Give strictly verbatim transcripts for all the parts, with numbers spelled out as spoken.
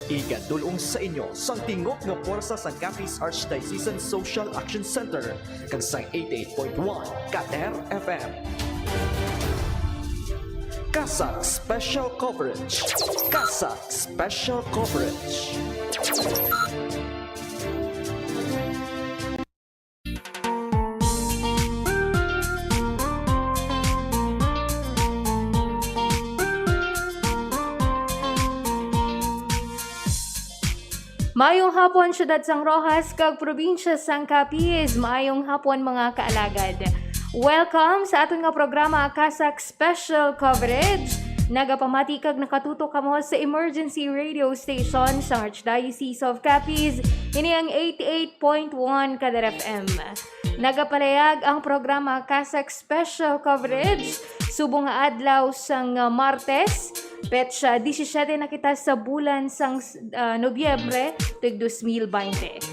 Igadulong sa inyo sang tingog nga pwersa sang Capiz Archdiocesan Social Action Center kag sang eighty-eight point one Kader F M. CASAC Special Coverage. CASAC Special Coverage. Maayong hapon, siyudad sang Roxas kag probinsya sang Capiz. Maayong hapon, mga kaalagad. Welcome sa aton nga programa, CASAC Special Coverage. Nagapamati kag nakatutok kamo sa emergency radio station sang Archdiocese of Capiz. Ini ang eighty-eight point one Kader F M. Nagapalayag ang programa CASAC Special Coverage subong nga adlaw sang, ah, Martes, petsa disisiete na kita sa bulan sang, ah, Nobyembre, tuig dos mil baynte.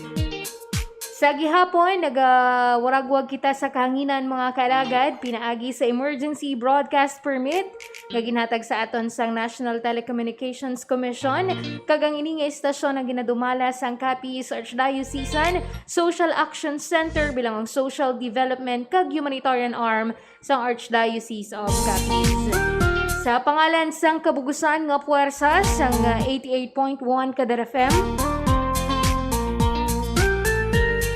Sa gihapon, nagawaragwag kita sa kahanginan, mga kaalagad, pinaagi sa emergency broadcast permit nga ginhatag sa aton sang National Telecommunications Commission, kag ang ini nga istasyon ang ginadumala sang Capiz Archdiocesan Social Action Center bilang ang social development kag humanitarian arm sang Archdiocese of Capiz. Sa pangalan sang kabugusan nga puwersa sang, ah, eighty-eight point one Kader F M,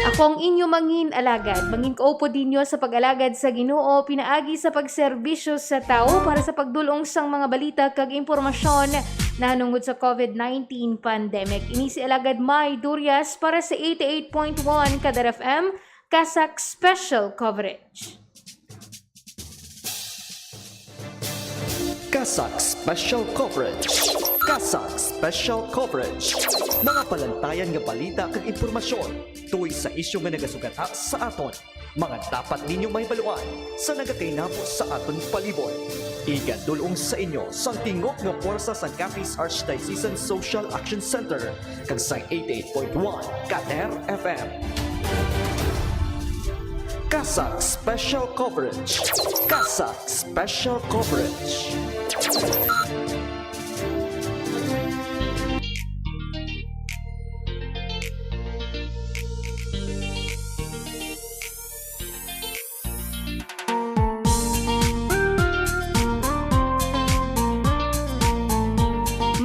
ako ang inyo mangin alagad, mangin kaupod ninyo sa pag-alagad sa Ginoo pinaagi sa pagserbisyo sa tawo para sa pagdul-ong sang mga balita kag impormasyon nahanungod sa COVID nineteen pandemic. Ini si Alagad May Durias para sa eighty-eight point one Kader F M, CASAC Special Coverage. CASAC Special Coverage. CASAC Special Coverage. Mga palantayan nga balita kag impormasyon tungod sa isyu nga nagasugata sa aton. Mga dapat ninyo mahibaluan sa nagakainabo sa aton palibot. Igadulong sa inyo sang tingog nga pwersa sang Capiz Archdiocesan Social Action Center kag sang eighty-eight point one Kader F M. CASAC Special Coverage. CASAC Special Coverage.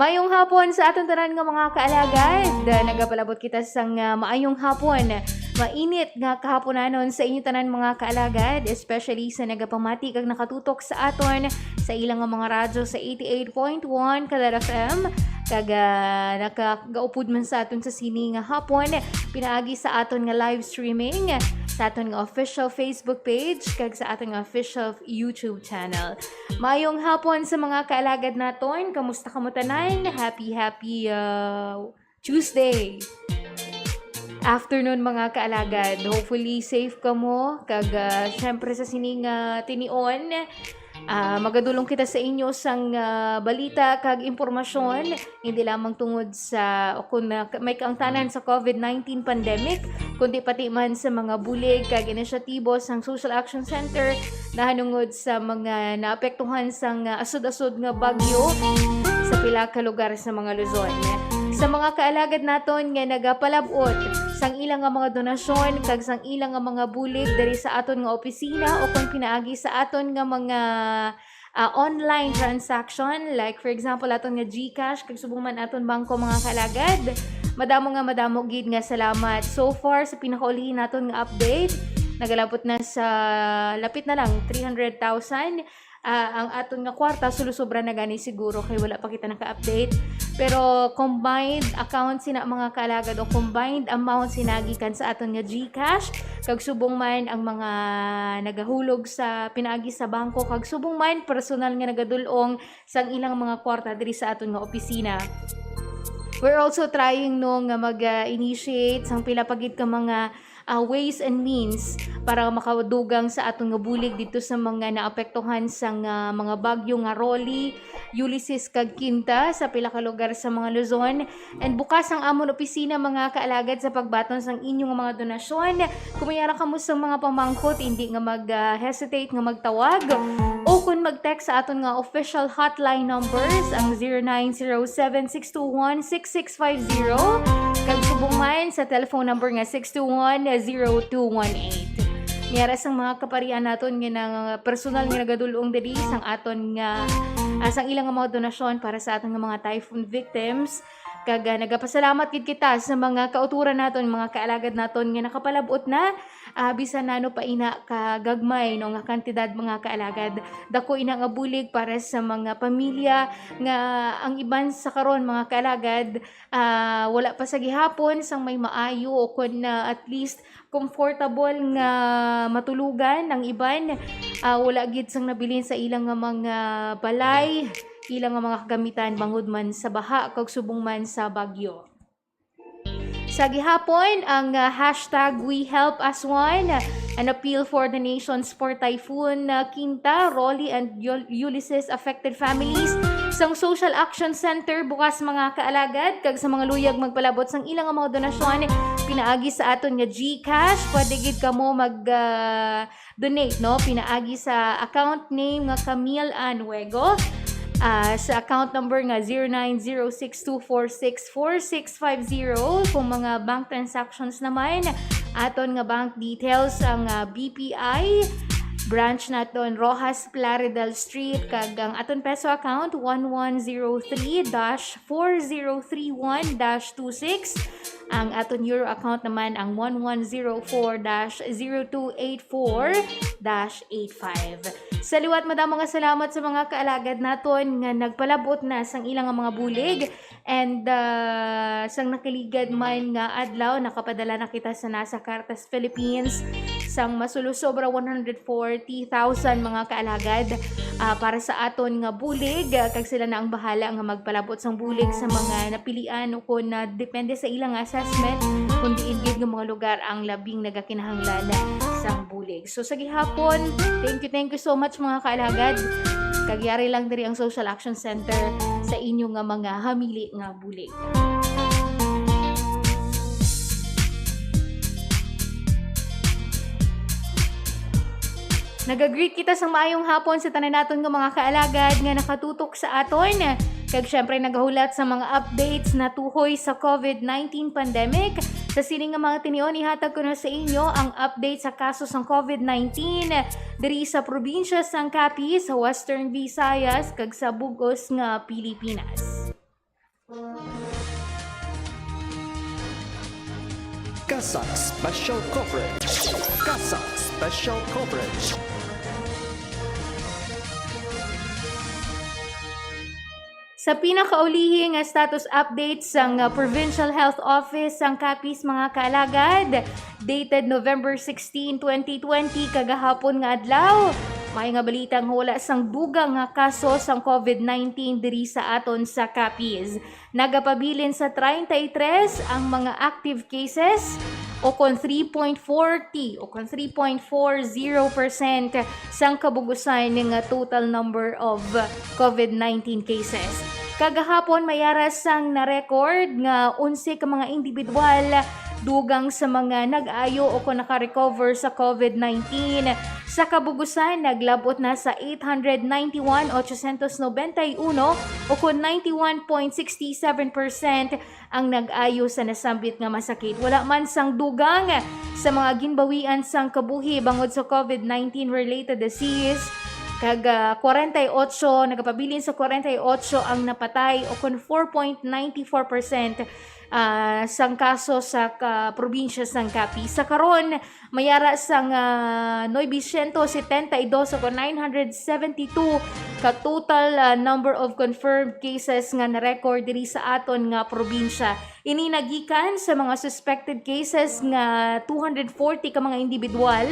Mayong hapon sa aton tanan nga mga kaalagad. Nagapalabot kita sang, ah, maayong hapon. Mainit nga kahaponanon sa inyo tanan mga kaalagad, especially sa nagapamati kag nakatutok sa aton sa ilang nga mga radyo sa eighty-eight point one Kader F M, kag, ah, nakagaupod man sa aton sa sini nga hapon pinaagi sa aton nga live streaming sa aton nga official Facebook page kag sa aton nga official YouTube channel. Mayong hapon sa mga kaalagad naton. Kamusta kamo tanan? Happy, happy, ah, Tuesday afternoon, mga kaalagad. Hopefully, safe kamo. Kag, ah, syempre, sa sining, ah, tinion, ah, magadulong kita sa inyo sang, ah, balita kag impormasyon, hindi lamang tungod sa, o kung na, may kaangtanan sa COVID nineteen pandemic, kundi pati man sa mga bulig kag inisyatibo sang Social Action Center nahanungod sa mga naapektuhan sang, ah, asod-asod nga bagyo sa pila ka lugar sa mga Luzon. Sa mga kaalagad naton nga nagapalab-ot sang ila nga mga donasyon kag sang ila nga mga bulig diri sa aton nga opisina o kon pinaagi sa aton nga mga, ah, online transaction, like for example aton nga GCash kag subong man aton bangko, mga kaalagad, madamo nga madamo gid nga salamat. So far, sa pinakaulihi naton nga update, nagalabot na sa lapit na lang three hundred thousand, ah, ang aton nga kwarta. Sulusubra na gani siguro kay wala pa kita naka-update. Pero combined account sina, mga kaalagad, o combined amount sina gikan sa aton nga GCash kag subong man ang mga nagahulog sa pinaagi sa bangko kag subong man personal nga nagadul-ong sang ilang mga kwarta diri sa aton nga opisina. We're also trying, no, nga mag, ah, initiate sang pila pa gid ka mga, ah, ways and means para makadugang sa aton nga bulig didto sa mga naapektuhan sang, ah, mga bagyo nga Rolly, Ulysses kag Quinta sa pila ka lugar sa mga Luzon. And bukas ang amon opisina, mga kaalagad, sa pagbaton sang inyo nga mga donasyon. Kung may ara kamo sang mga pamangkot, hindi nga mag, ah, hesitate nga magtawag o Kung mag-text sa aton nga official hotline numbers, ang zero nine zero seven six two one six six five zero, kag subong man sa telephone number nga six two one zero two one eight. Niara sang mga kaparian naton nga nang personal nga nagadulong diri sang aton nga, ah, sang ilang nga mga donasyon para sa aton nga mga typhoon victims. Kag, ah, nagapasalamat gid kita sa mga kauturan naton, mga kaalagad naton nga nakapalabot na, ah, bisan nano pa ina ka gagmay, no, nga kantidad, mga kaalagad. Dako ina nga bulig para sa mga pamilya nga ang iban sa karon, mga kaalagad, ah, wala pa sa gihapon sang may maayo o kon, ah, at least comfortable nga matulogan. Ang iban, ah, wala gid sang nabilin sa ilang nga mga balay, ilang nga mga kagamitan bangod man sa baha kag subong man sa bagyo. Sa gihapon, ang, ah, hashtag We Help Aswan, an appeal for donations for Typhoon, ah, Quinta, Rolly, and Yul-, Ulysses affected families sang Social Action Center bukas, mga kaalagad, kag sa mga luyag magpalabot sang ilang mga donasyon pinaagi sa aton nga GCash, pwede gid kamo mag, ah, donate, no? Pinaagi sa account name nga Camille Ann Wego, ah, sa account number nga zero nine zero six two four six four six five zero. Kung mga bank transactions naman, aton nga bank details ang, ah, B P I, branch naton Roxas Plaridel Street, kag ang aton peso account one one zero three dash four zero three one dash two six. Ang aton euro account naman ang one one zero four dash zero two eight four dash eight five. Sa liwat, madamo nga salamat sa mga kaalagad naton nga nagpalabot na sang ilang nga mga bulig. And, ah, sang nakaligad man nga adlaw, nakapadala na kita sa NASA Caritas Philippines sang masulo sobra one hundred forty thousand, mga kaalagad, ah, para sa aton nga bulig, ah, kag sila na ang bahala nga magpalabot sang bulig sa mga napilian o kon, ah, depende sa ilang assessment kung diin gid nga mga lugar ang labing nagakinahanglan sang bulig. So, sa gihapon, thank you, thank you so much, mga kaalagad. Kag yari lang diri ang Social Action Center sa inyo nga mga hamili nga bulig. Nagagreet kita sang maayong hapon sa tanan naton nga mga kaalagad nga nakatutok sa aton. Kag syempre, nagahulat sa mga updates natuhoy sa COVID nineteen pandemic. Sa sini nga mga tinion, ihatag ko na sa inyo ang update sa kaso sang COVID nineteen diri sa probinsya sang Capiz, sa Western Visayas, kag sa bug-os nga Pilipinas. CASAC Special Coverage. CASAC Special Coverage. Sa pinakaulihi nga status update sang, uh, Provincial Health Office sang Capiz, mga kaalagad, dated November sixteen, twenty twenty, kagahapon nga adlaw, may nga balita nga wala sang dugang nga kaso sang COVID nineteen diri sa aton sa Capiz. Nagapabilin sa treinta y tres ang mga active cases, o kon three point forty o kon three point four zero percent sang kabugusan nga total number of COVID nineteen cases. Kagahapon, may ara sang na-record nga onse ka mga individual dugang sa mga nag-ayo o kon naka-recover sa COVID nineteen. Sa kabugusan, naglabot na sa eight hundred ninety-one, ochocientos noventa y uno, o kon ninety-one point six seven percent ang nag-ayo sa nasambit nga masakit. Wala man sang dugang sa mga ginbawian sang kabuhi bangod sa COVID nineteen related disease. Kag, ah, kwarenta y ocho, nagapabilin sa kwarenta y ocho ang napatay, o kon four point nine four percent, ah, sang kaso sa ka-, probinsya sang Capiz. Sa karon, may ara sang, ah, novecientos setenta y dos o nine hundred seventy-two ka total, ah, number of confirmed cases nga na-record diri sa aton nga probinsya. Ini nagikan sa mga suspected cases nga two hundred forty ka mga individual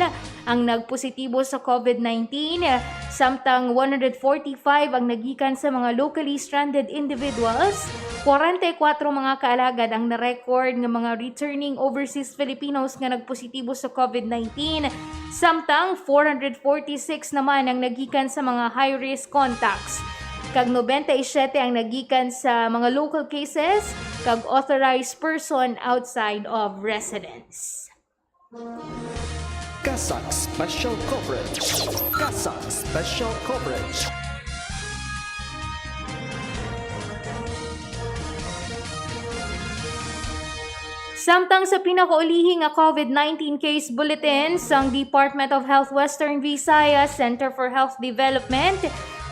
ang nagpositibo sa COVID nineteen, samtang one hundred forty-five ang nagikan sa mga locally stranded individuals, kwarenta y kuwatro mga kaalagad ang na-record nga mga returning overseas Filipinos nga nagpositibo sa COVID nineteen, samtang four hundred forty-six naman ang nagikan sa mga high-risk contacts, kag nobenta y siyete ang nagikan sa mga local cases kag authorized person outside of residence. CASAC Special Coverage. CASAC Special Coverage. Samtang sa pinakaulihi nga COVID nineteen case bulletin sang Department of Health Western Visayas Center for Health Development,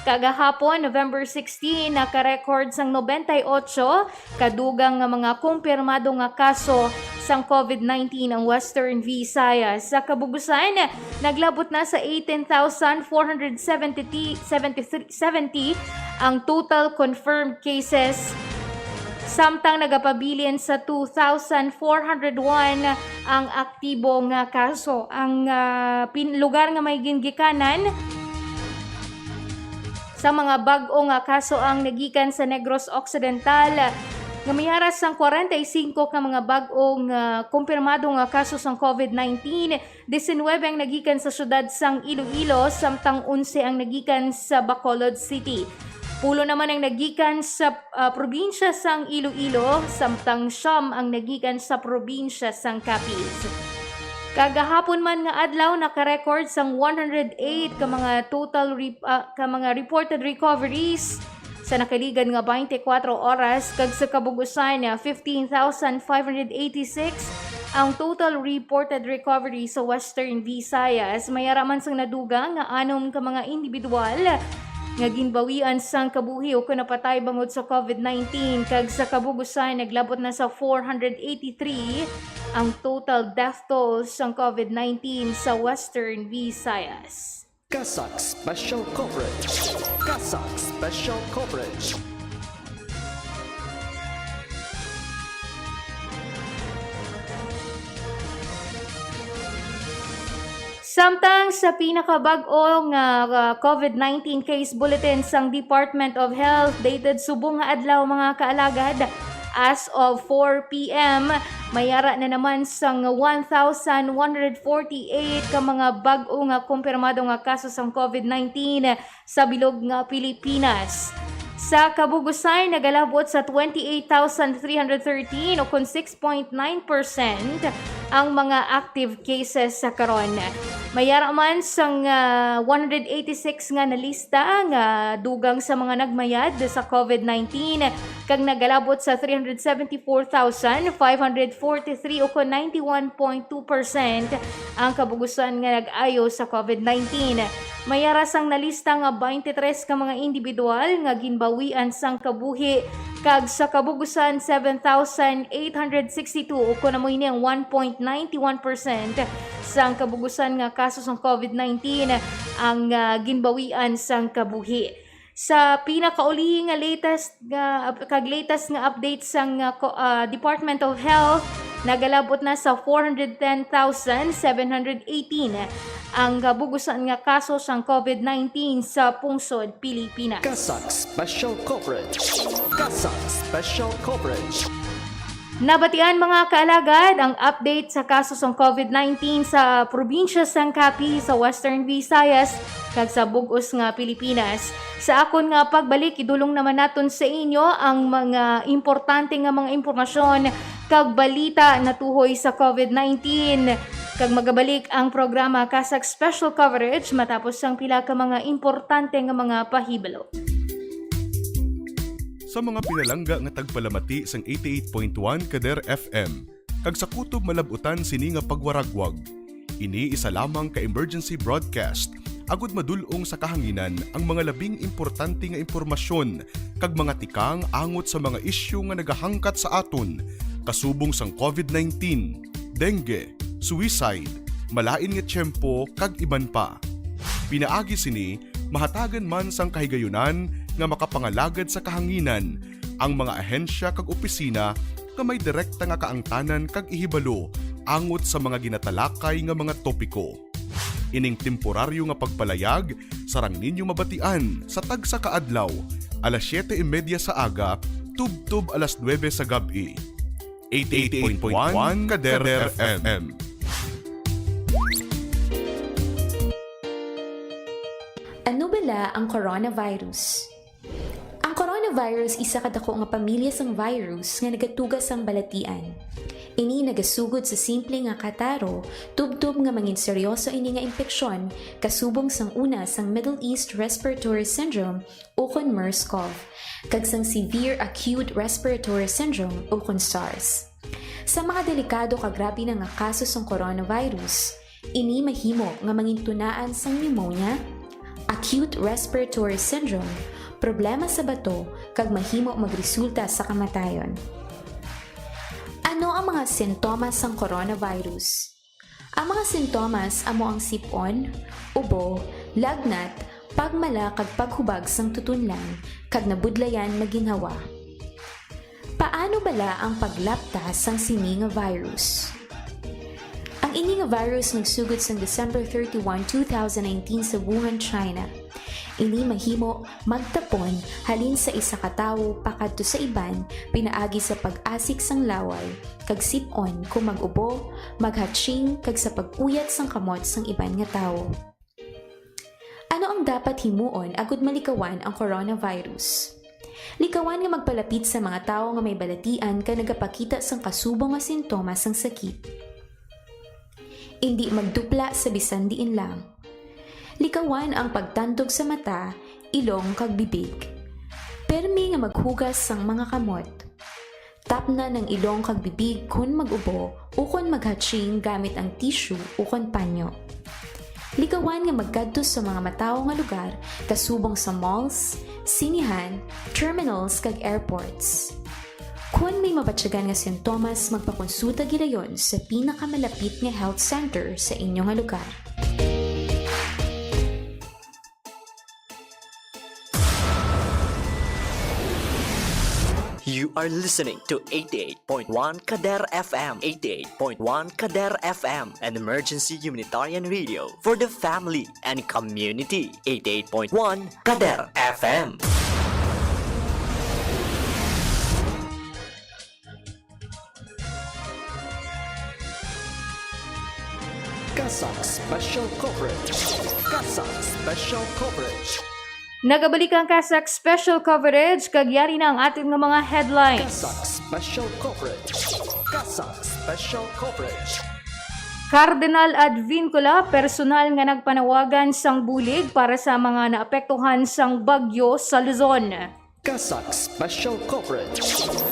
kagahapon, November sixteen, naka-record sang nobenta y ocho kadugang nga mga kumpirmado nga kaso sang COVID nineteen ang Western Visayas. Sa kabugusan, naglabot na sa eighteen thousand four hundred seventy, seventy-three, seventy ang total confirmed cases, samtang nagapabilin sa two thousand four hundred one ang aktibo nga kaso. Ang, ah, pin-, lugar nga may gingikanan sa mga bag-o nga kaso ang nagikan sa Negros Occidental, nga may haras sang kwarenta y singko ka mga bag-o nga kumpirmado nga kaso sang COVID nineteen, diecinuebe ang nagikan sa siyudad sang Iloilo, samtang onse ang nagikan sa Bacolod City. Pulo naman ang nagikan sa, ah, probinsya sang Iloilo, samtang siyam ang nagikan sa probinsya sang Capiz. Kagahapon man nga adlaw, naka-record sang one hundred eight ka mga total rep-, ah, ka mga reported recoveries sa nakaligad nga twenty-four oras, kag sa kabug-usan, ah, fifteen thousand five hundred eighty-six ang total reported recovery sa Western Visayas. May ara man sang nadugang nga anom ka mga individual nga ginbawian sang kabuhi o kon napatay bangod sa COVID nineteen, kag sa kabug-usan naglabot na sa four hundred eighty-three ang total death toll sang COVID nineteen sa Western Visayas. CASAC Special Coverage. CASAC Special Coverage. Samtang sa pinakabag-o nga, uh, COVID nineteen case bulletin sang Department of Health dated subong nga adlaw, mga kaalagad, as of four p.m., may ara na naman sang one thousand one hundred forty-eight ka mga bag-o nga kumpirmado nga kaso sang COVID nineteen sa bilog nga Pilipinas. Sa kabug-usan, nagalabot sa twenty-eight thousand three hundred thirteen, o kon six point nine percent, ang mga active cases sa karon. May ara man sang, ah, one hundred eighty-six nga nalista nga dugang sa mga nagmayad sa COVID nineteen, kag nagalabot sa three hundred seventy-four thousand five hundred forty-three, o kon ninety-one point two percent, ang kabug-usan nga nag-ayo sa COVID nineteen. May ara sang nalista nga twenty-three ka mga individual nga ginbawian sang kabuhi, kag sa kabug-usan, seven thousand eight hundred sixty-two, o kon amo ini ang one point nine one percent sang kabug-usan nga kaso sang COVID nineteen ang, ah, ginbawian sang kabuhi. Sa pinakaulihi nga latest nga, kag latest nga update sang, ah, ko-, ah, Department of Health, nagalabot na sa four hundred ten thousand seven hundred eighteen ang kabug-usan nga kaso sang COVID nineteen sa pungsod Pilipinas. CASAC Special Coverage. CASAC Special Coverage. Nabatian, mga kaalagad, ang update sa kaso sang COVID nineteen sa probinsya sang Capiz, sa Western Visayas, kag sa bug-os nga Pilipinas. Sa akon nga pagbalik, idulong naman naton sa inyo ang mga importante nga mga impormasyon kag balita natuhoy sa COVID nineteen. Kag magabalik ang programa CASAC Special Coverage matapos sang pila ka mga importante nga mga pahibalo. Sa mga pinalangga nga tagpalamati sang eighty-eight point one Kader F M, kag sa kutob malab-utan sini nga pagwaragwag, ini isa lamang ka emergency broadcast, agud madul-ong sa kahanginan ang mga labing importante nga impormasyon kag mga tikang angot sa mga isyu nga nagahangkat sa aton, kasubong sang COVID nineteen, dengue, suicide, malain nga tiyempo, kag iban pa. Pinaagi sini, mahatagan man sang kahigayunan nga makapangalagad sa kahanginan ang mga ahensya kag opisina nga may direkta nga kaangtanan kag ihibalo angot sa mga ginatalakay nga mga topiko. Ining temporaryo nga pagpalayag sarang ninyo mabatian sa tagsa ka adlaw, alas siyete y media sa aga tubtob alas nuebe sa gab-i. Eighty-eight point one Kader F M. Ano bala ang coronavirus? Ang coronavirus isa ka dako nga pamilya sang virus nga nagatuga sang balatian. Ini nagasugod sa simple nga kataro, tubtob nga mangin seryoso ini nga impeksyon, kasubong sang una sang Middle East Respiratory Syndrome ukon MERS-CoV, kag sang Severe Acute Respiratory Syndrome ukon SARS. Sa mga delikado kag grabe na nga kaso sang coronavirus, ini mahimo nga mangintunaan sang pneumonia, acute respiratory syndrome, problema sa bato, kag mahimo magresulta sa kamatayon. Ano ang mga sintomas sang coronavirus? Ang mga sintomas amo ang sip-on, ubo, lagnat, pagmala kag paghubag sang tutunlan, kag nabudlayan nga ginhawa. Paano bala ang paglapta sang sini nga virus? Ang ini nga virus nagsugod sang December thirty-one, two thousand nineteen sa Wuhan, China. Ini mahimo magtapon halin sa isa ka tawo pakadto sa iban pinaagi sa pag-asik sang laway, kag sip-on kon mag-ubo, maghatching, kag sa pag-uyat sang kamot sang iban nga tawo. Ano ang dapat himuon agud malikawan ang coronavirus? Likawan nga magpalapit sa mga tawo nga may balatian kag nagapakita sang kasubong nga sintomas sang sakit. Indi magdupla sa bisan diin lang. Likawan ang pagtandog sa mata, ilong, kag bibig. Permi nga maghugas sang mga kamot. Tapnan ang ilong kag bibig kon mag-ubo ukon maghatching gamit ang tissue ukon panyo. Likawan nga magkadto sa mga matawo nga lugar, kasubong sa malls, sinehan, terminals, kag airports. Kon may mabatyagan nga sintomas, magpakonsulta gilayon sa pinakamalapit nga health center sa inyo nga lugar. You are listening to eighty-eight point one Kader F M. Eighty-eight point one Kader F M, an emergency humanitarian radio for the family and community. Eighty-eight point one Kader F M. CASAC Special Coverage. CASAC Special Coverage. Nagabalik ang CASAC Special Coverage, kag yari na ang aton nga mga headlines. CASAC Special Coverage. CASAC Special Coverage. Cardinal Advincula, personal nga nagpanawagan sang bulig para sa mga naapektuhan sang bagyo sa Luzon. CASAC Special Coverage.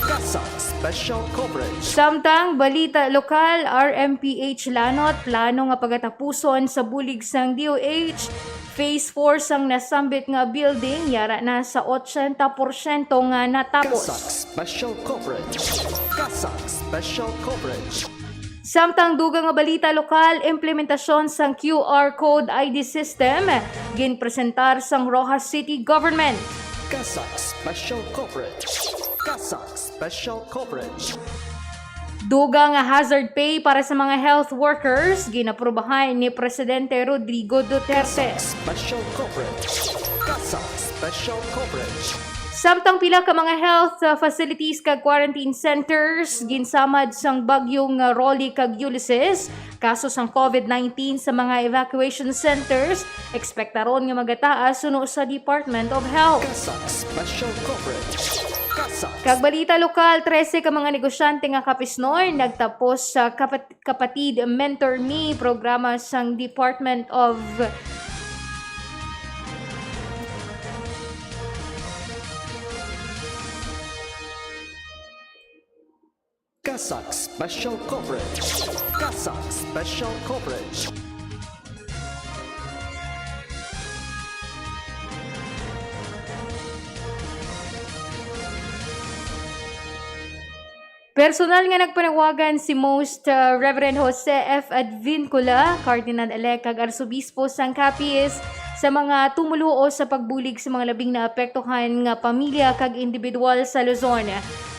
CASAC Special Coverage. Samtang balita lokal, R M P H Lanot, plano nga pagatapuson sa bulig sang D O H. Phase four sang nasambit nga building, yara na sa ochenta porsyento nga natapos. CASAC Special Coverage. CASAC Special Coverage. Samtang dugang nga balita lokal, implementasyon sang Q R code I D system, ginpresentar sang Roxas City Government. CASAC Special Coverage. CASAC Special Coverage. Dugang nga hazard pay para sa mga health workers, ginaprubahan ni Presidente Rodrigo Duterte. CASAC Special Coverage. CASAC Special Coverage. Samtang pila ka mga health, uh, facilities kag quarantine centers ginsamad sang bagyong, uh, Rolly kag Ulysses, kaso sang COVID nineteen sa mga evacuation centers, ekspektaron nga magataas suno sa Department of Health. CASAC Special Coverage. CASAC. Kag balita lokal, trese ka mga negosyante nga Capiznor nagtapos sa kapat-, Kapatid Mentor Me programa sang Department of CASAC Special Coverage. CASAC Special Coverage. Personal nga nagpanawagan si Most, uh, Reverend Jose F Advincula, Cardinal-elect kag Arsobispo sang Capiz, sa mga tumoluo sa pagbulig sa mga labing naapektuhan nga pamilya kag individual sa Luzon.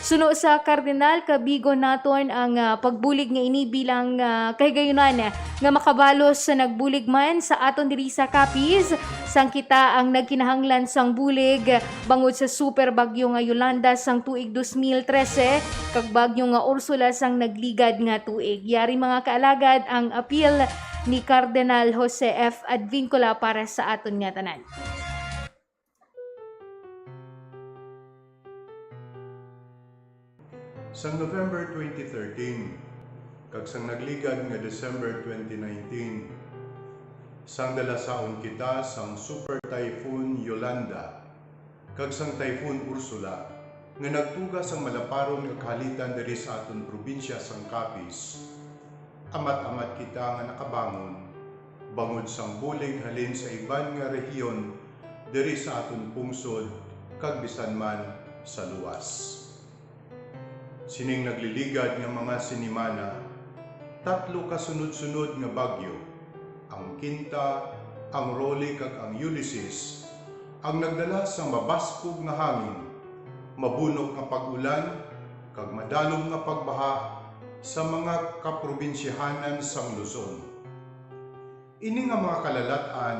Suno sa Kardinal, kabigon naton ang, ah, pagbulig nga ini bilang, ah, kahigayunan nga makabalos sa nagbulig man sa aton diri sa Capiz, sang kita ang nagkinahanglan sang bulig bangod sa super bagyo nga Yolanda sang tuig dos mil trese kag bagyo nga Ursula sang nagligad nga tuig. Yari, mga kaalagad, ang apil ni Cardinal Jose F Advincula para sa aton nga tanan. Sang November twenty thirteen, Kag sang nagligad nga December twenty nineteen, sang dalasaon kita sang Super Typhoon Yolanda kag sang Typhoon Ursula nga nagtuga sang malaparon nga kahalitan diri sa aton probinsya sang Capiz, amat-amat kita nga nakabangon bangod sang bulig halin sa iban nga rehiyon diri sa aton pungsod kag bisan man sa luwas. Sining nagliligad nga mga sinimana, tatlo ka sunod-sunod nga bagyo, ang Quinta, ang Rolly, kag ang Ulysses, ang nagdala sang mabaskog nga hangin, mabunok nga pag-ulan, kag madalom nga pagbaha sa mga kaprobinsyahanan sang Luzon. Ini nga mga kalalat-an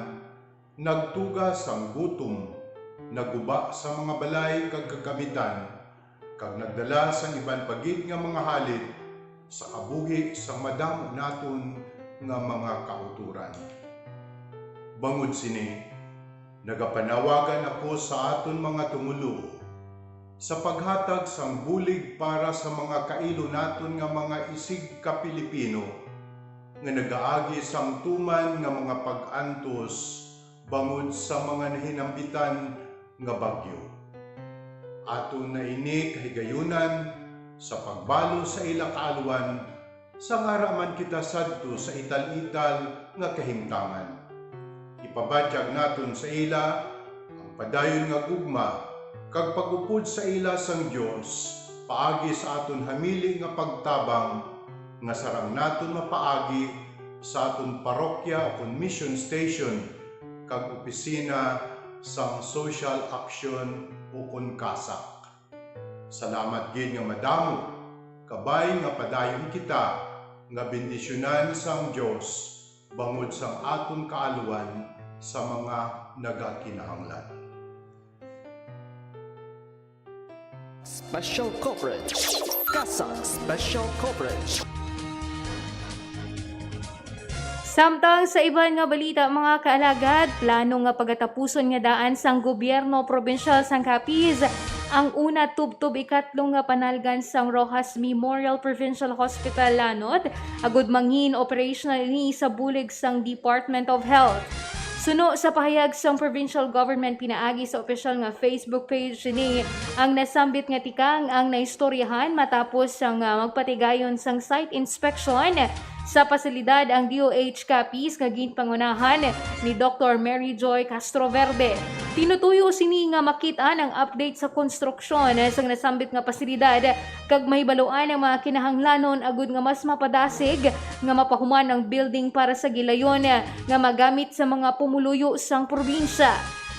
nagtuga sang gutom, naguba sa mga balay kag kagamitan, kag nagdala sang iban pa gid nga mga halit sa kabuhi sang madamo naton nga mga kautoran. Bangod sini, nagapanawagan ako sa aton mga tumoluo sa paghatag sang bulig para sa mga kailo naton nga mga isig ka Pilipino nga nagaagi sang tuman nga mga pag-antos bangod sa mga nahinambitan nga bagyo. Aton na ini kahigayunan sa pagbalo sa ila kaalwan sang ara man kita sadto sa ital-ital nga kahimtangan. Ipabatyag naton sa ila ang padayon nga gugma kag pag-upod sa ila sang Dios paagi sa aton hamili nga pagtabang nga sarang naton mapaagi sa aton parokya ukon mission station kag opisina sang Social Action ukon CASAC. Salamat gid nga madamo, kabay nga padayon kita nga bendisyonan sang Dios bangod sang aton kaalwan sa mga nagakinahanglan. Special coverage. CASAC Special Coverage. Samtang sa iban nga balita, mga kaalagad, plano nga pagatapuson nga daan sang gobyerno probinsyal sang Capiz ang una tubtob ikatlo nga panalgan sang Roxas Memorial Provincial Hospital, Lanod, agud mangin operational ini sa bulig sang Department of Health. Suno sa pahayag sang provincial government pinaagi sa opisyal nga Facebook page, ini ang nasambit nga tikang ang naistoryahan matapos sang, ah, magpatigayon sang site inspection sa pasilidad ang D O H Capiz nga ginpangunahan ni Doktor Mary Joy Castroverde. Tinutuyo sini nga makit-an ang update sa konstruksyon sang nasambit nga pasilidad kag mahibaluan ang mga kinahanglanon agud nga mas mapadasig nga mapahuman ang building para sa gilayon nga magamit sa mga pumuluyo sang probinsya.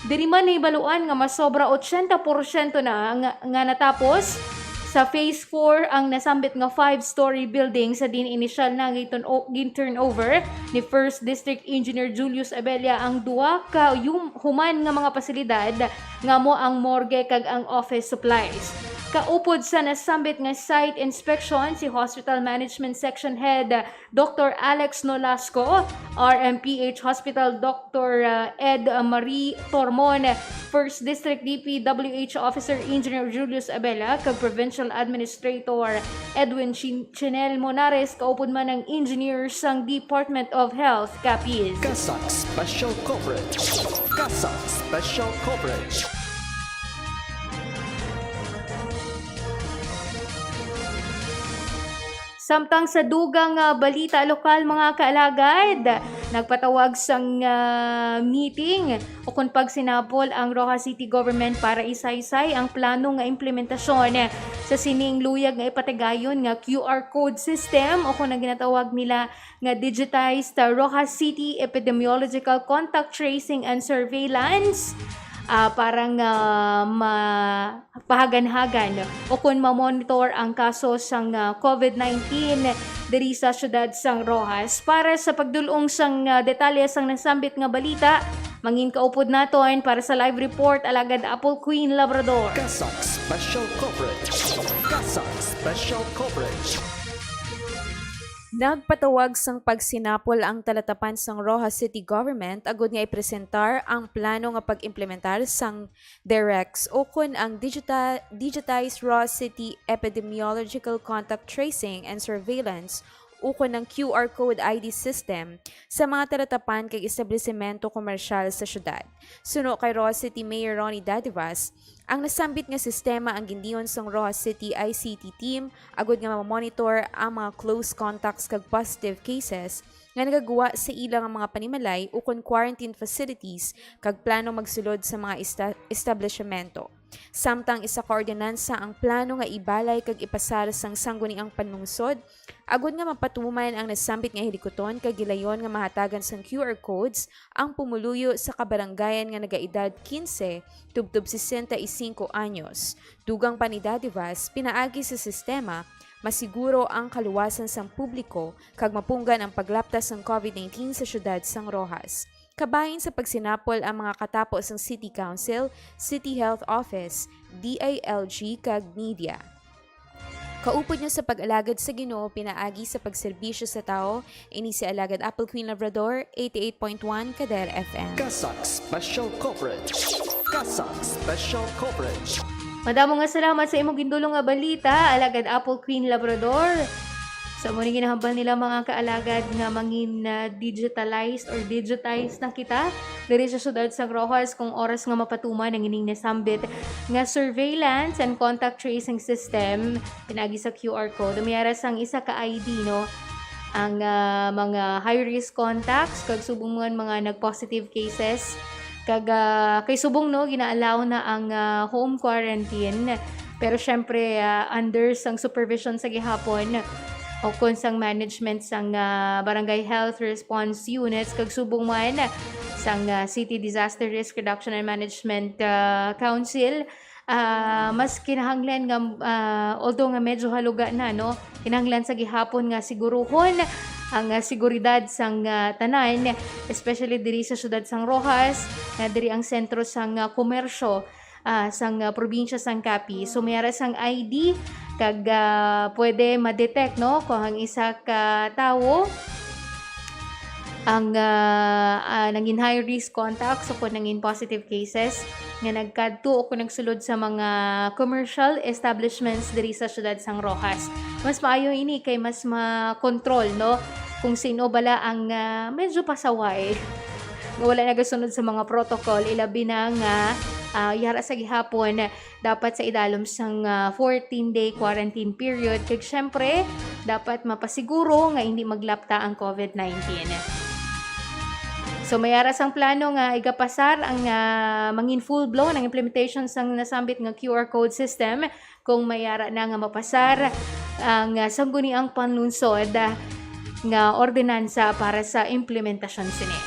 Diri man nahibaluan nga masobra ochenta porsyento na nga, nga natapos sa Phase four ang nasambit nga five-story building sa diin inisyal na gintun- ginturnover ni First District Engineer Julius Abella ang duha ka yum- human nga mga pasilidad nga amo ang morgue kag ang office supplies. Kaupod sa nasambit nga site inspection si Hospital Management Section Head Doktor Alex Nolasco, R M P H Hospital Doctor, uh, Ed, uh, Marie Tormon, First District D P W H Officer Engineer Julius Abela, kag Provincial Administrator Edwin Chin- Chinel Monares, kaupod man ang engineer sang Department of Health, Capiz. CASAC Special Coverage. CASAC Special Coverage. Samtang sa dugang, ah, balita lokal, mga kaalagad, nagpatawag sang, ah, meeting ukon pagsinapol ang Roxas City Government para isaysay ang plano nga implementasyon sa sining luyag nga ipatigayon nga Q R code system ukon ang ginatawag nila nga digitized, ah, Roxas City Epidemiological Contact Tracing and Surveillance, ah, para nga ma- pahaganhagan ukon ma-monitor ang kaso sang, ah, COVID nineteen diri sa siyudad sang Roxas. Para sa pagdul-ong sang, ah, detalye sang nasambit nga balita, mangin kaupod naton para sa live report, Alagad Apple Queen Labrador. CASAC Special Coverage. CASAC Special Coverage. Nagpatawag sang pagsinapol ang talatapan sang Roxas City Government agud nga ipresentar ang plano nga pag-implementar sang DIRECS ukon ang digita- digitized Roxas City Epidemiological Contact Tracing and Surveillance ukon ang Q R code I D system sa mga talatapan kag establisimento komersyal sa syudad. Suno kay Roxas City Mayor Ronnie Dadivas, ang nasambit nga sistema ang gindiyon sang Roxas City I C T team agud nga mamonitor ang mga close contacts kag positive cases nga nagagwa sa ila nga mga panimalay ukon quarantine facilities kag plano magsulod sa mga esta-, establishmento. Samtang isa ka ordinansa ang plano nga ibalay kag ipasar sang sangguniang panlungsod, agud nga mapatuman ang nasambit nga hilikuton kag gilayon nga mahatagan sang Q R codes ang pumuluyo sa kabarangayan nga nagaedad quince tubtob sesenta y cinco anyos. Dugang pa ni Dadivas, pinaagi sa sistema, masiguro ang kaluwasan sang publiko kag mapunggan ang paglaptas sang COVID nineteen sa siyudad sang Roxas. Kabahin sa pagsinapol ang mga katapo sang City Council, City Health Office, D I L G, kag media. Kaupod nyo sa pag-alagad sa Ginoo pinaagi sa pagserbisyo sa tawo, ini si Alagad Apple Queen Labrador, eighty-eight point one Kadera F M. CASAC Special Coverage. CASAC Special Coverage. Madamo nga salamat sa imong gindulong nga balita, Alagad Apple Queen Labrador. Sa mo ni ginahambal nila, mga kaalagad, nga mangin, ah, digitalized or digitized na kita diri sa siyudad sang Roxas kung oras nga mapatuman ang ining nasambit nga surveillance and contact tracing system pinaagi sa Q R code. May ara sang isa ka I D, no, ang, ah, mga high-risk contacts kag subong man mga nag-positive cases. Kag, ah, kay subong, no, gina-allow na ang, ah, home quarantine. Pero syempre, ah, under sang supervision sa gihapon o kon sang management sang, ah, barangay health response units kag subong man sang, ah, City Disaster Risk Reduction and Management, ah, Council, ah, mas kinahanglan nga, ah, although nga medyo haluga na, no, kinahanglan sa gihapon nga siguruhon ang, ah, seguridad sang, ah, tanan, especially diri sa siyudad sang Roxas, nga diri ang sentro sang, ah, komersyo, ah, sang, ah, probinsya sang Capiz. So, may ara sang I D kag, ah, pwede ma-detect, no, kung ang isa ka tawo ang, ah, ah, nangin high risk contacts o kung nangin positive cases nga nagkadto o kung nagsulod sa mga commercial establishments diri sa siyudad sang Roxas. Mas maayo ini kay mas ma-control, no, kung sino bala ang, ah, medyo pasaway nga wala nagasunod sa mga protocol, ilabi na nga, ah, yara sa gihapon dapat sa idalom sang, ah, fourteen-day quarantine period, kag syempre, dapat mapasiguro nga hindi maglapta ang COVID nineteen. So, may ara sang plano nga igapasar ang, ah, mangin full-blown ang implementation sang nasambit nga Q R code system kung may ara na nga mapasar ang, ah, sangguniang panlungsod, ah, nga ordinansa para sa implementasyon sini.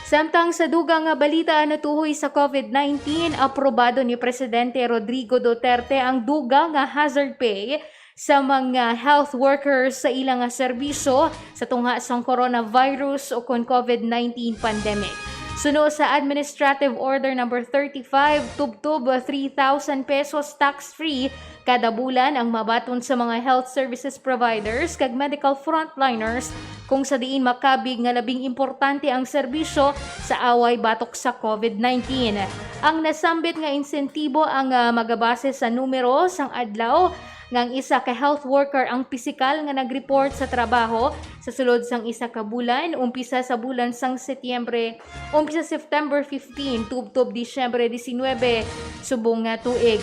Samtang sa dugang nga balita natuhoy sa COVID nineteen, aprobado ni Presidente Rodrigo Duterte ang dugang nga hazard pay sa mga health workers sa ila nga serbisyo sa tunga sang coronavirus o kon COVID nineteen pandemic. Suno sa Administrative Order Number thirty-five, tubtob three thousand pesos tax-free kada bulan ang mabaton sa mga health services providers kag medical frontliners, kung sa diin makabig nga labing importante ang serbisyo sa away batok sa COVID nineteen. Ang nasambit nga insentibo ang, ah, magabase sa numero sang adlaw nga ang isa ka health worker ang pisikal nga nag-report sa trabaho sa sulod sang isa ka bulan, umpisa sa bulan sang Setyembre, umpisa September fifteen, tubtob Disyembre diecinuebe, subong nga tuig.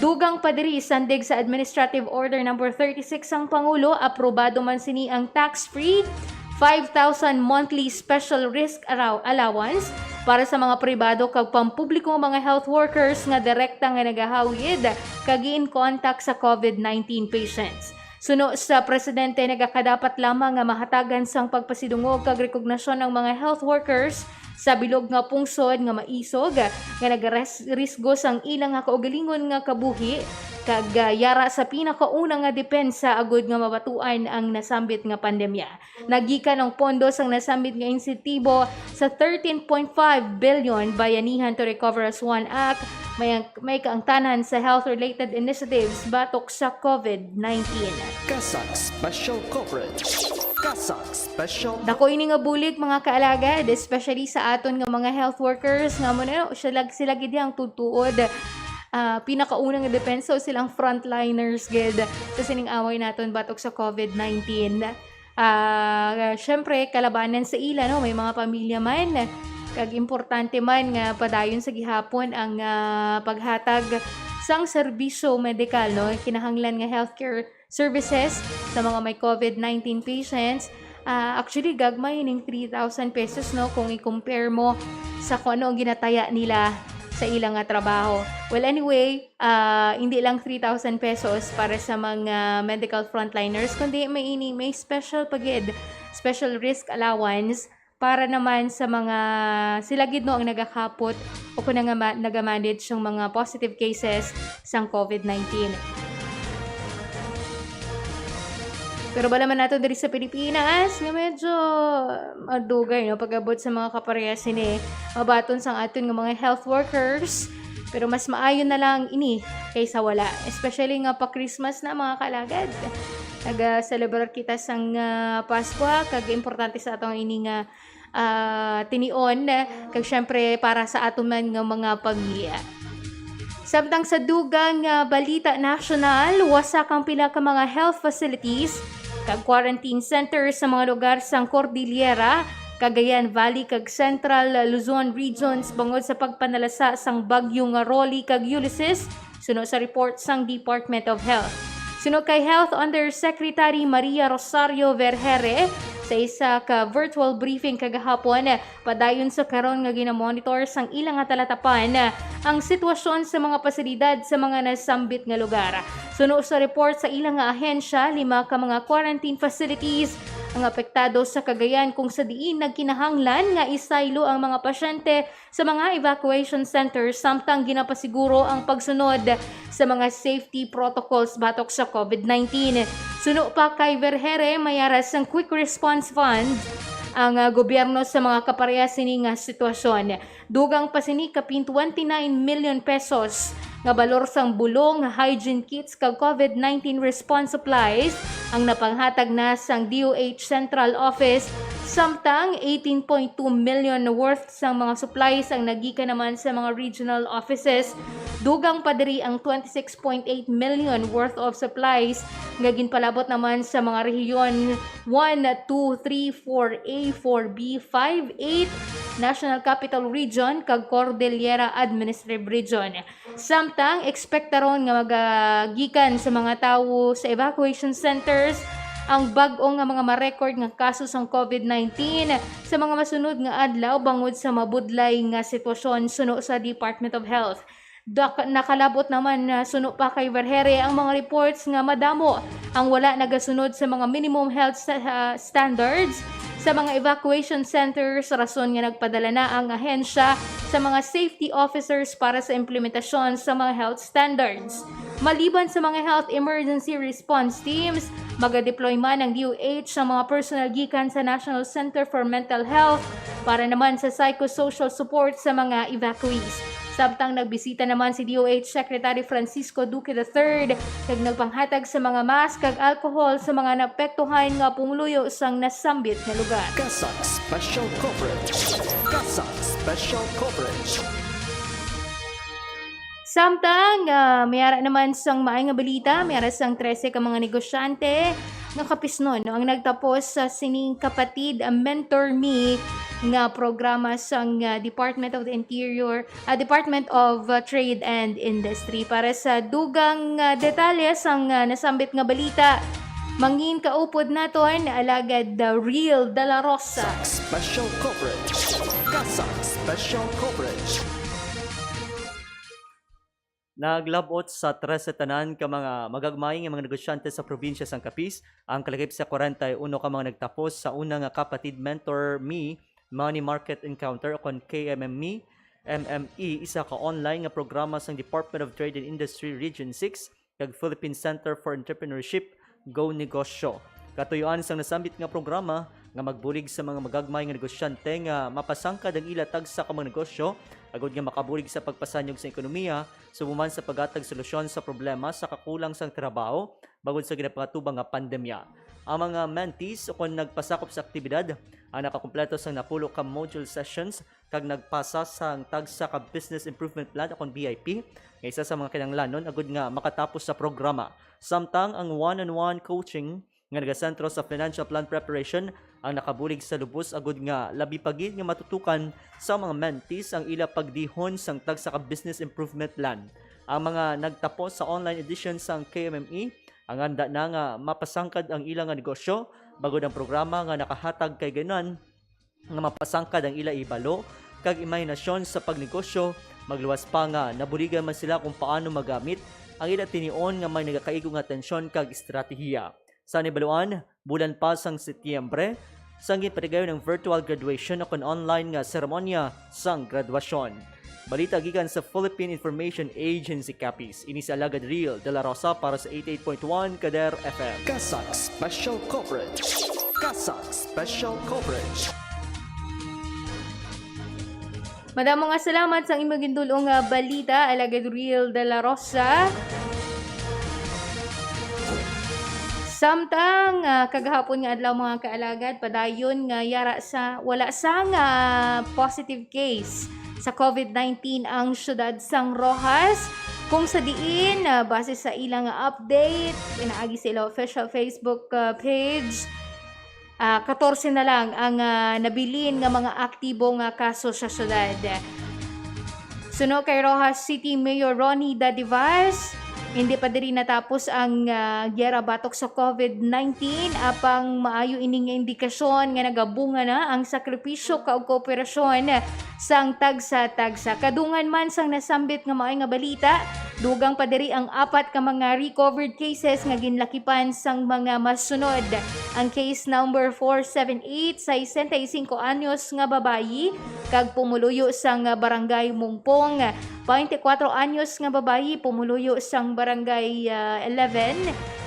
Dugang pa diri, sandig sa Administrative Order Number thirty-six sang Pangulo, aprobado man sini ang tax-free five thousand monthly special risk allow-, allowance para sa mga pribado kag pampubliko nga mga health workers nga direkta nga nagahawid kag in contact sa COVID nineteen patients. Suno sa presidente, nagakadapat lamang nga mahatagan sang pagpasidungog kag rekognasyon ang mga health workers sa bilog nga pungsod nga maisog nga nagarisgo sang ila nga kaugalingon nga kabuhi kag, ah, yara sa pinakauna nga depensa agud nga mabatuan ang nasambit nga pandemya. Nagikan ang pondo sang nasambit nga insentibo sa thirteen point five billion Bayanihan to Recover as One Act, may, may kaangtanan sa health-related initiatives batok sa COVID nineteen. CASAC Special Coverage. CASAC Special. Dako ini nga bulig, mga kaalagad, especially sa aton nga mga health workers nga amo na, sila, sila gid ang tutuod, ah, pinakauna nga depensa o silang frontliners gid sa sining away naton batok sa COVID nineteen. Ah, syempre, kalabanan sa ila, no? May mga pamilya man. Kag importante man nga padayon sa gihapon ang, ah, paghatag sang serbisyo medikal, no? Kinahanglan nga healthcare services sa mga may COVID nineteen patients. Ah, actually, gagmay ning three thousand pesos, no? Kung i-compare mo sa kung ano ang ginataya nila sa ila nga trabaho. Well, anyway, ah, hindi lang three thousand pesos para sa mga medical frontliners, kundi may ini, may special pa gid, special risk allowance para naman sa mga sila gid, no, ang nagakapot o kung nga ma-, nagamanage sang mga positive cases sang COVID nineteen. Pero bala man nato diri sa Pilipinas nga medyo madugay, no, pag-abot sa mga kaparehas sini, mabaton sang aton nga mga health workers. Pero mas maayo na lang ini kaysa wala. Especially nga pa Christmas na, mga kalagad. Naga-celebrate kita sang, ah, Paskwa, kag importante sa aton ini nga, ah, tinion, kag syempre para sa aton man nga mga pamilya. Samtang sa dugang nga balita nasyonal, wasak ang pila ka mga health facilities kag quarantine centers sa mga lugar sang Cordillera, Cagayan Valley kag Central Luzon regions bangod sa pagpanalasa sang bagyo nga Rolly kag Ulysses, suno sa report sang Department of Health. Suno kay Health Undersecretary Maria Rosario Vergere sa isa ka virtual briefing kagahapon, padayon sa karon nga ginamonitor sang ila nga talatapan ang sitwasyon sa mga pasilidad sa mga nasambit nga lugar. Suno sa report sa ila nga ahensya, lima ka mga quarantine facilities ang apektado sa Cagayan, kung sa diin nagkinahanglan nga isaylo ang mga pasyente sa mga evacuation centers samtang ginapasiguro ang pagsunod sa mga safety protocols batok sa COVID nineteen. Suno pa kay Vergere, may ara sang Quick Response Fund ang, ah, gobyerno sa mga kaparehas sini nga sitwasyon. Dugang pa sini kapin twenty-nine million pesos nga balor sang bulong, hygiene kits kag COVID nineteen response supplies ang napanghatag na sang D O H Central Office, samtang eighteen point two million worth sang mga supplies ang nagikan naman sa mga regional offices. Dugang pa diri ang twenty-six point eight million worth of supplies nga ginpalabot naman sa mga rehiyon one, two, three, four A, four B, five, eight, National Capital Region, kag Cordillera Administrative Region. Samtang, ekspektaron nga magagikan sa mga tawo sa evacuation centers ang bag-o nga mga ma-record nga kaso sang COVID nineteen sa mga masunod nga adlaw bangod sa mabudlay nga sitwasyon suno sa Department of Health. Dak-, nakalabot naman na suno pa kay Vergere ang mga reports nga madamo ang wala nagasunod sa mga minimum health sa, ah, standards sa mga evacuation centers, rason nga nagpadala na ang ahensya sa mga safety officers para sa implementasyon sa mga health standards. Maliban sa mga health emergency response teams, maga-deploy man ang D O H sa mga personnel gikan sa National Center for Mental Health para naman sa psychosocial support sa mga evacuees. Samtang nagbisita naman si D O H Secretary Francisco Duque the third, kag nagpanghatag sa mga mask kag alcohol sa mga naapektuhan nga pumuluyo sang nasambit nga lugar. CASAC Special Coverage. CASAC Special Coverage. Samtang, ah, may ara naman sang maay nga balita, may ara sang trese ka mga negosyante nga kapisnon, no, ang nagtapos sa sining Kapatid, ah, Mentor Me nga programa sang, ah, Department of the Interior, ah, Department of, ah, Trade and Industry. Para sa dugang, ah, detalye sang, ah, nasambit nga balita, mangin kaupod naton, Alagad, ah, Real Dela Rosa. CASAC Special Coverage. CASAC Special Coverage. Naglab-ot sa trese tanan ka mga magagmay nga mga negosyante sa probinsya sang Capiz ang kalakip sa kwarenta y uno ka mga nagtapos sa una nga Kapatid Mentor Me Money Market Encounter, o kon K M M E, M M E, isa ka online nga programa sang Department of Trade and Industry Region six kag Philippine Center for Entrepreneurship, Go Negosyo. Katuyuan sang nasambit nga programa nga magbulig sa mga magagmay nga negosyante nga mapasangkad ang ila tagsa ka mga negosyo, agud nga makabulig sa pagpasanyog sa ekonomiya, subong man sa paghatag solusyon sa problema sa kakulang sang trabaho bangod sa ginapangatubang nga pandemya. Ang mga mentees, o kon nagpasakop sa aktibidad, ang nakakumpleto sang napulo ka module sessions kag nagpasa sang tagsa ka Business Improvement Plan, o kon B I P, nga isa sa mga kinahanglanon agud nga makatapos sa programa. Samtang ang one-on-one coaching nga nagasentro sa financial plan preparation ang nakabulig sa lubos agud nga labi pa gid nga matutukan sa mga mentees ang ila pagdihon sang tagsa ka business improvement plan. Ang mga nagtapos sa online edition sang K M M E ang handa na nga mapasangkad ang ila nga negosyo, bangod ang programa nga nakahatag kay ganan nga mapasangkad ang ila ibalo kag imahinasyon sa pagnegosyo, magluwas pa nga nabuligan man sila kung paano magamit ang ila tinion nga may nagakaigo nga atensyon kag estratehiya. Sa nibaluan, bulan pa sang Setyembre, sang ginpatigayon ang virtual graduation o kon online nga seremonya sang graduasyon. Balita gikan sa Philippine Information Agency, Capiz. Ini si Alagad Real de la Rosa para sa eighty-eight point one Kader F M. CASAC Special Coverage. CASAC Special Coverage. Madamo nga salamat sa imong gindul-ong nga balita, Alagad Real de la Rosa. Samtang, ah, kagahapon nga adlaw, mga kaalagad, padayon nga yara sa, wala sang positive case sa covid nineteen ang siyudad sang Roxas, kung sa diin, ah, base sa ilang update pinaagi sa ilang official Facebook, ah, page, ah, katorse na lang ang, ah, nabilin nga mga aktibo nga kaso sa siyudad. Suno kay Roxas City Mayor Ronnie Dadivas, hindi pa diri natapos ang, ah, giyera batok sa covid nineteen, apang maayo ini nga indikasyon nga nagabunga na ang sakripisyo kag kooperasyon sang tagsa-tagsa. Kadungan man sang nasambit nga maay nga balita, dugang pa diri ang apat ka mga recovered cases nga ginlakipan sang mga masunod. Ang case number four seven eight, sesenta y cinco anyos nga babayi, kag pumuluyo sang Barangay Mungpong, twenty-four anyos nga babayi, pumuluyo sang Barangay, ah, eleven,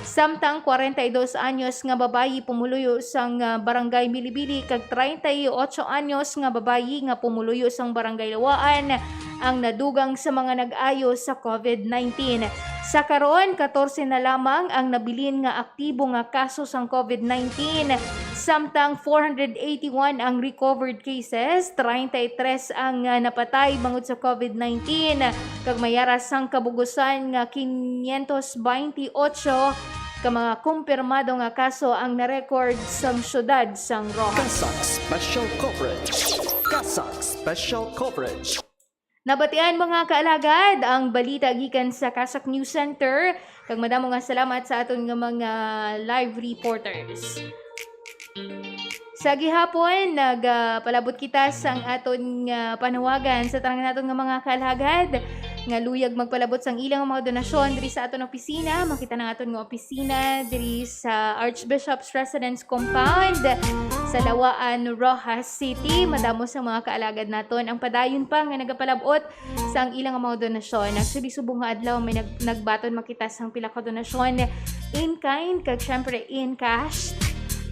samtang kwarenta y dos anyos nga babayi pumuluyo sang, ah, Barangay Bilibili, kag treinta y ocho anyos nga babayi nga pumuluyo sang Barangay Lawaan ang nadugang sa mga nag-ayo sa covid nineteen. Sa karon, katorse na lamang ang nabilin nga aktibo nga kaso sang covid nineteen, samtang four hundred eighty-one ang recovered cases, treinta y tres ang, ah, napatay bangod sa covid nineteen, kag may ara sang kabugusan nga quinientos veintiocho ka mga kumpirmado nga kaso ang na-record sang siyudad sang Roxas. CASAC Special Coverage. CASAC Special Coverage. Nabatian, mga kaalagad, ang balita gikan sa CASAC News Center, kag madamo nga salamat sa aton nga mga live reporters. Sa gihapon, nagapalabot kita sang aton nga panawagan sa tanan naton nga mga kaalagad nga luyag magpalabot sang ilang mga donasyon diri sa aton opisina. Makita na ang aton nga opisina diri sa Archbishop's Residence Compound sa Lawaan, Roxas City. Madamo sa mga kaalagad naton ang padayon pa nga nagapalabot sang ilang mga donasyon. Actually, subong nga adlaw may nag-, nagbaton makita sang pila ka donasyon in kind, kag syempre in cash,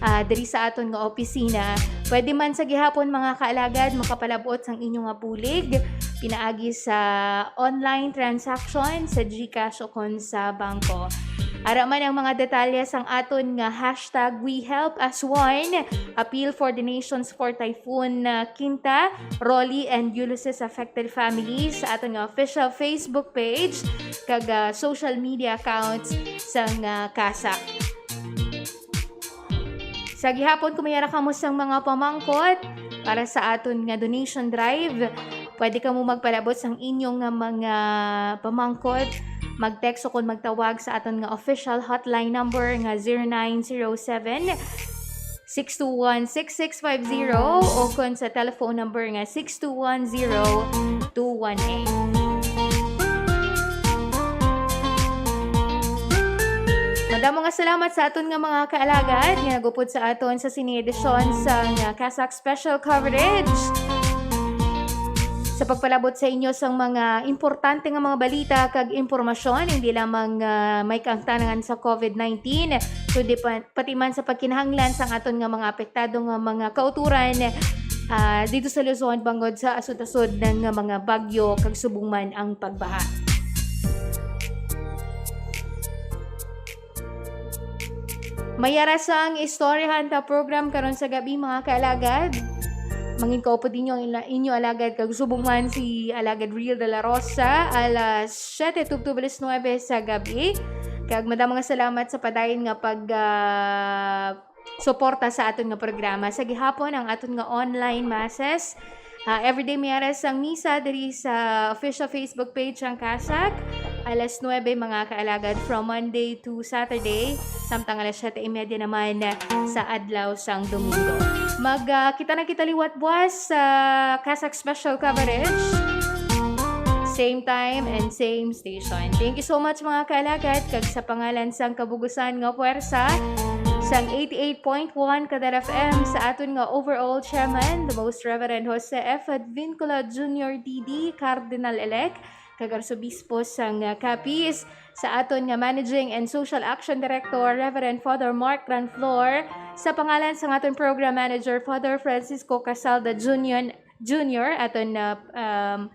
ah, diri sa aton nga opisina. Pwede man sa gihapon, mga kaalagad, makapalabot sang inyo nga bulig pinaagi sa online transaction sa GCash o kon sa bangko. Ara man ang mga detalye sang aton nga hashtag We Help as One, appeal for donations for Typhoon, ah, Quinta, Rolly and Ulysses affected families sa aton nga official Facebook page kag, ah, social media accounts sang, ah, CASAC. Sa gihapon, kung may ara kamo sang mga pamangkot para sa aton nga donation drive, pwede kamo magpalabot sang inyong nga mga pamangkot. Mag-text o kon magtawag sa aton nga official hotline number nga zero nine zero seven, six two one, six six five zero o kon sa telephone number nga six two one zero two one eight. Madamo nga salamat sa aton nga mga kaalagad nga nagupod sa aton sa sini edisyon sa nga CASAC Special Coverage. Sa pagpalabot sa inyo sang mga importante nga mga balita kag impormasyon, hindi lamang, ah, may kaangtanan sa covid nineteen, kundi pa, pati man sa pagkinahanglan sang aton nga mga apektado nga mga kautoran, ah, dito sa Luzon bangod sa asod-asod nga mga bagyo kag subong man ang pagbaha. May ara sang istoryahan ta program karon sa gabi, mga kaalagad. Mangin-upod ninyo ang ila-, inyo alagad kag subong man si Alagad Real de la Rosa, alas siete tubtob alas nuebe sa gabi. Kag madamo nga salamat sa padayon nga pag, ah, suporta sa aton nga programa. Sa gihapon, ang aton nga online masses, ah, everyday miyaras ang misa diri sa official Facebook page sang CASAC, alas nuebe, mga kaalagad, from Monday to Saturday, samtang alas siyete y media naman sa adlaw sang Domingo. Mag, ah, kita na kita liwat buwas sa CASAC special coverage. Same time and same station. Thank you so much, mga kaalagad, kag sa pangalan sang kabugusan nga puwersa sang eighty-eight point one Kadar F M, sa aton nga overall chairman, the Most Reverend Jose F Advincula Junior D D, Cardinal-elect, kag Arsobispo sang, uh, Capiz, sa aton nga Managing and Social Action Director, Reverend Father Mark Granflor, sa pangalan sang aton Program Manager, Father Francisco Casalda Junior, Junior, aton, uh, um,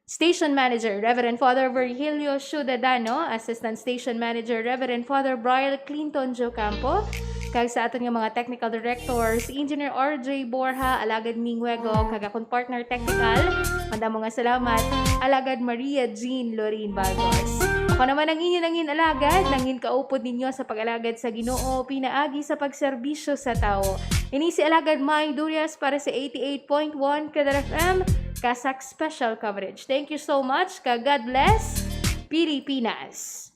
Station Manager, Reverend Father Virgilio Ciudadano, Assistant Station Manager, Reverend Father Brian Clinton Jocampo, kag sa aton nga mga technical directors, Engineer R J Borja, Alagad Minguego, kag akon partner technical, madamo nga salamat, Alagad Maria Jean Lorin Baldos. Ako naman ang inyo nangin alagad, nangin kaupod ninyo sa pag-alagad sa Ginoo, pinaagi sa pagserbisyo sa tawo. Ini si Alagad May Durias para sa eighty-eight point one Kadar F M, CASAC Special Coverage. Thank you so much, ka God bless, Pilipinas.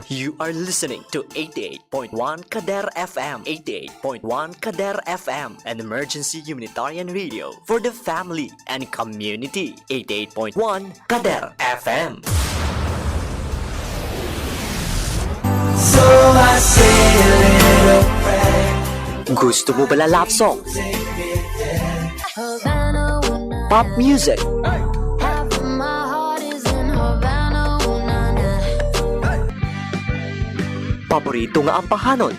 You are listening to eighty-eight point one Kader F M. eighty-eight point one Kader F M, an emergency humanitarian radio for the family and community. eighty-eight point one Kader F M. So I say a little prayer. Gusto mo ba la love song? Pop music? Paborito nga ampahanon?